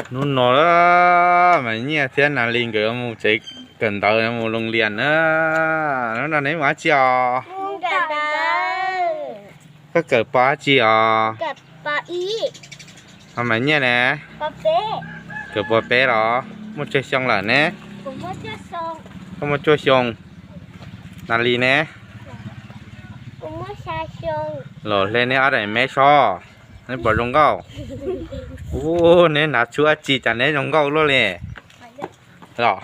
Hnub no Mas Nyiaj thiab Nas Lis nkawd mus tsev kawm ntawv, mus loo lias na. Hnub no neb mus dab tsi os? Koj kawm pov dab tsi os? Ho Mas Nyiaj ne? Kawm pov peb los? Muaj tsawg xyoo lawm ne? Koj muaj cuaj xyoo. Nas Lis ne? Los hle neb ob daim meb sob, neb puas zoo nkauj? Ub, neb hnav tshuaj dab tsi cas neb zoo nkauj luaj li? Los,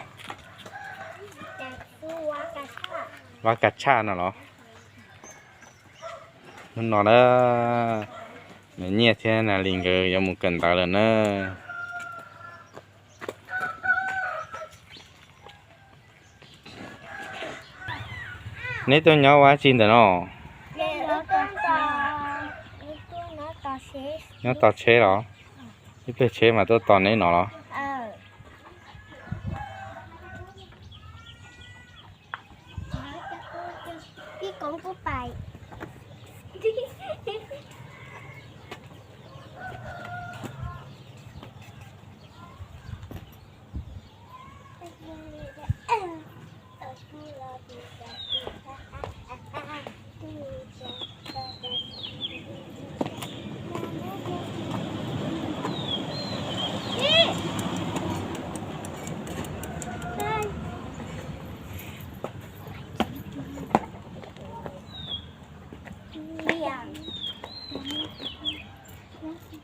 vaj kaj tshaj no los? Hnub no na, Mas Nyiaj thiab Nas Lis nkawd yuav mus kawm ntawv lawm na. Neb tuaj nyob ua dab tsi ntawm no? Nyob tos tsheb los? Ib pliag tsheb mas tuaj tos neb no los?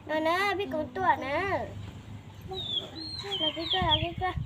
Los na, peb koom tuaj na. Los peb tuaj, los peb tuaj.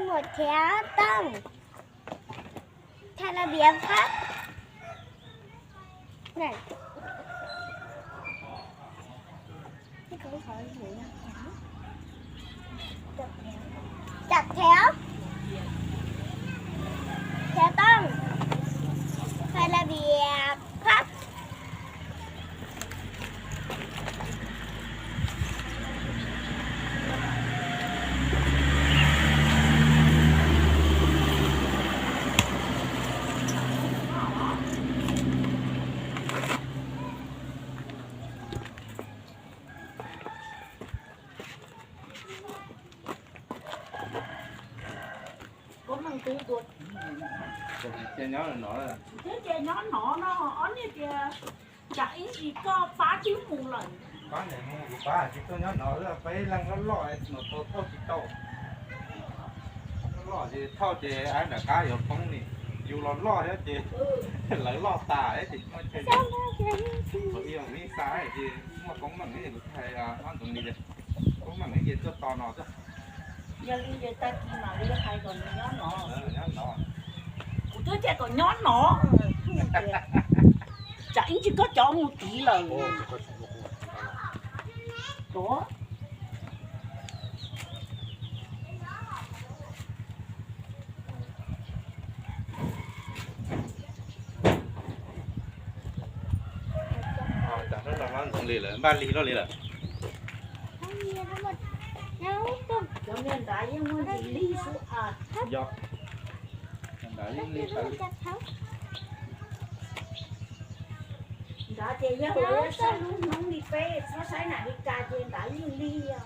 Một thẻ tông. Thay là biện pháp. Này. Cái cổng thoại gì vậy? Chặt thẻ. Thẻ tông. Thay là biện pháp. Twb ces nyob no no, ob niag tias tsam ib ntsis koj pab twb mus lawm. Pab ntawm mus kuv pab tsis tuaj nyob no, peb leeg loj loj no tau thauj tsis tau. Loj loj ces thauj ces ab nram qab yuav poob li. Yus los loj thiab ces lawv loj tas ces ib xa ces muaj koob meem ces kuv hais ob ntxoov li tias koob meem ces tuaj tos no xwb. Yog li ces tag kis mam li hais kom nws nyob no. Nyob no. Kuv twb tias kom nyob no. Tsam ib ntsis koj cov mus tid lawm. Tsam hnub no npaj lig loj li lawm. Cov niag nrad yeej muaj ntsis lig xwb. Yog, nrad yeej lig tawv li. Nrad ces yog lawv saib lub hnub li peb txhob saib nam li cas ces nrad yeej lig os.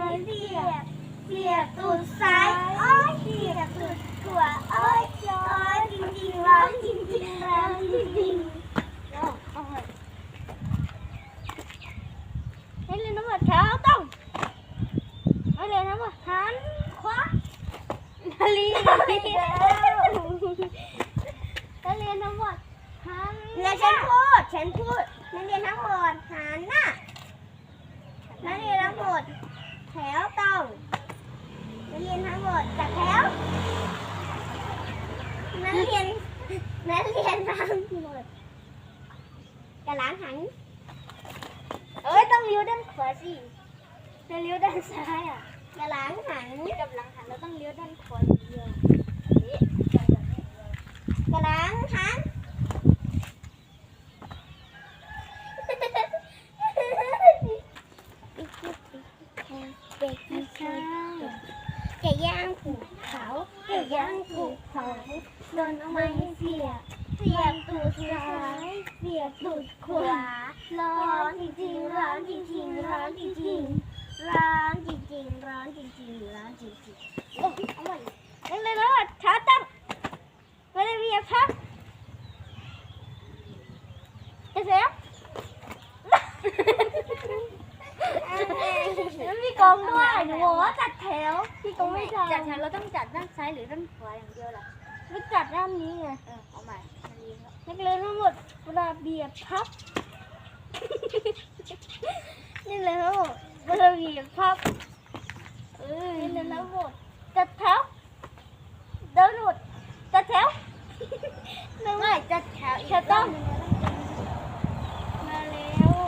nyob xiam, xiam tus xaiv, ob xiam tus khuam, ob cov jing jing los jing jing los jing jing. Nyob li no mas rhawv tooj. Nyob li no mas han khuav. Nyob li, nyob li no mas han. Nyob li no mas han na. Nyob li no mas rhawv tooj. Nyob li no mas rhawv. Nyob li, nyob li no mas Cov laav heev. Ơi, tooj liu daj khuav si. Cov liu daj xaiv. Cov laav heev. Cov laav heev los tooj liu daj khuav si. Cov laav heev. Ces yeej kuv thaum, ces yeej kuv thaum, tus no mas xiam, xiam tus xaiv, xiam tus khuam, los ntsim ntsim, los ntsim ntsim, los ntsim ntsim, los ntsim ntsim, los ntsim ntsim, los ntsim ntsim. Ua li no rhawv tooj. Ua li vim phab. Phi Koom muaj ua tsa thev, Phi Koom muaj tsa thev los tooj tsam daj xaiv lwm daj khuav yam ntiav lawm. Muaj tsam daj ni. Nyob li no mas pla viam phab. Nyob li no mas pla viam phab. Nyob li no mas tsa thev. Dawb luaj, tsa thev. Tsa thev.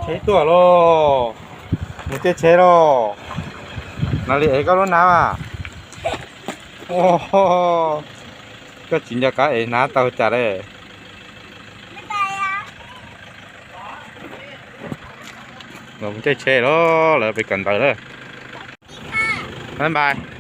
Tsheb tuaj los, mus caij tsheb los. No li es koj lub hnav mas. Koj tsis nco qab es hnav tau cas li. Los caij tsheb lawm, lawv pem kawm ntawv lawm. Bye bye.